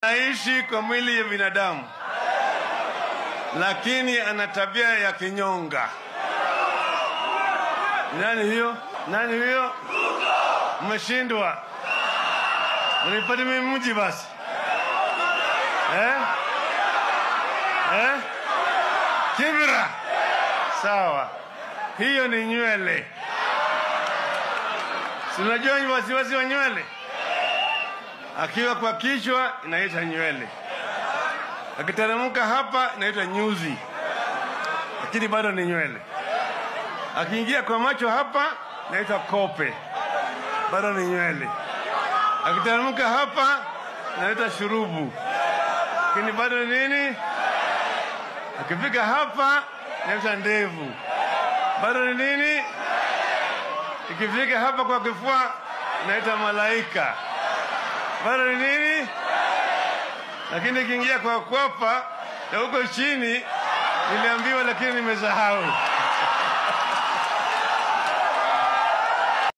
Anaishi kwa mwili ya binadamu, lakini ana tabia ya kinyonga. Nani hiyo? Nani huyo? Mmeshindwa. Mnipate mimi mji basi. Eh? Eh? Kibra. Sawa. Hiyo ni nywele. Si unajua ni wasiwasi wa nywele? Akiwa kwa kichwa inaitwa nywele. Akiteremka hapa inaitwa nyuzi. Lakini bado ni nywele. Akiingia kwa macho hapa inaitwa kope. Bado ni nywele. Akiteremka hapa inaitwa shurubu. Lakini bado ni nini? Akifika hapa inaitwa ndevu. Bado ni nini? Ikifika hapa kwa kifua inaitwa malaika. Bado ni nini? Lakini ikiingia kwa kwapa ya huko chini niliambiwa, lakini nimesahau.